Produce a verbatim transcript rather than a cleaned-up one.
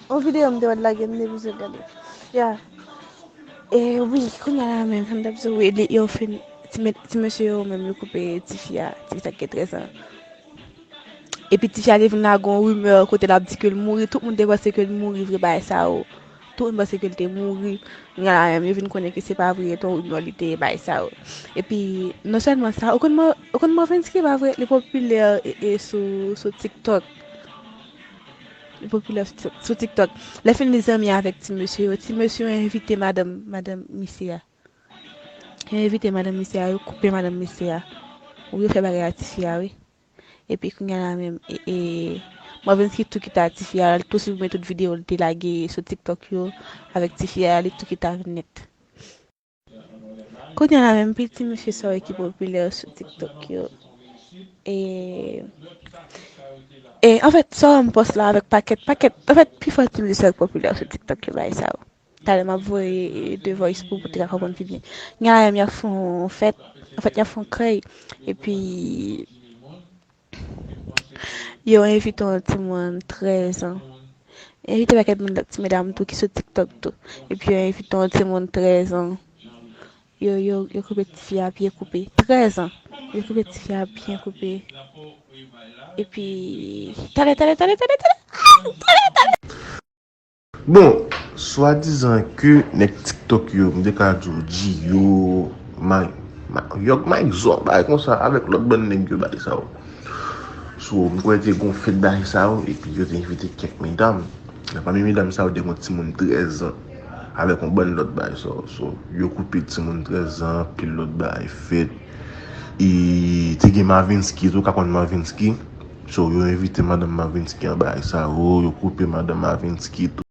On videyo m te wè lage, m te bezwen gade. Ya. E wi, kounye a la menm, sa m t ap di w, e li, yo fin, ti me-, ti mesye yo menm, yo koupe tifi a, tifi sa ki gen trèz an. Epi tifi a te vin lage yon rimè kote l ap di ke l mouri, tout moun te panse ke l mouri vre, bagay sa yo. Tout moun panse ke l te mouri. Kounye a la menm, yo vin konnen ke se pa vre, se yon rimè li te ye, bagay sa yo. Epi, non sèlman sa, ou konn Mar-, ou konn Marvensky, pa vre? Li popilè e, e sou, sou TikTok. Li popilè sou, sou TikTok. Lè fini li zanmi avèk ti mesye yo, ti mesye yo envite madanm, madanm misye a. Yo envite madanm misye a, yo koupe madanm misye a. Ou yo fè bagay a tifi a, wi. Epi kounye a la menm, e, e, Marvensky tou kite a tifi a, li tou siprimen tout videyo li te lage sou TikTok yo avèk tifi a, li tou kite a vin nèt. Kounye a la menm, piti mesye sa yo ki popilè sou TikTok yo. E, e, anfèt, sa yo m pòs la avèk pakèt, pakèt, anfèt, pifò ti mesye sa yo ki popilè sou TikTok yo, bagay sa yo. Talè m ap voye de voice pou, pou te ka konprann pi byen. Kounye a la menm, y ap fè yon fèt, anfèt, y ap fè yon krèy. Epi, yo envite yon timoun trèz an. Envite pakèt moun, ti medam tou ki sou TikTok tou. Epi yo envite yon timoun trèz an. Yo, yo, yo koupe tifi a byen koupe. Trèz an. Yo koupe tifi a byen koupe. Epi, talè, talè, talè, talè, talè. Ah, talè, talè. Bon, swadizan ke nèg TikTok yo, m te ka di w G-Yo, Ma-, Ma-, Yòg Mike Zò, bagay konsa, avèk lòt bann nèg yo, bagay sa yo. So, m kwè te gon fèt bagay sa yo, epi yo te envite kèk medam. Nan pami medam sa yo, te gon timoun trèz an, avèk yon bann lòt bagay sa yo. So, yo koupe timoun trèz an, pil lòt bagay fèt. E te gen Marvensky tou, ou ka konn Marvensky. So, yo envite madanm Marvensky an bagay sa yo, yo koupe madanm Marvensky tou.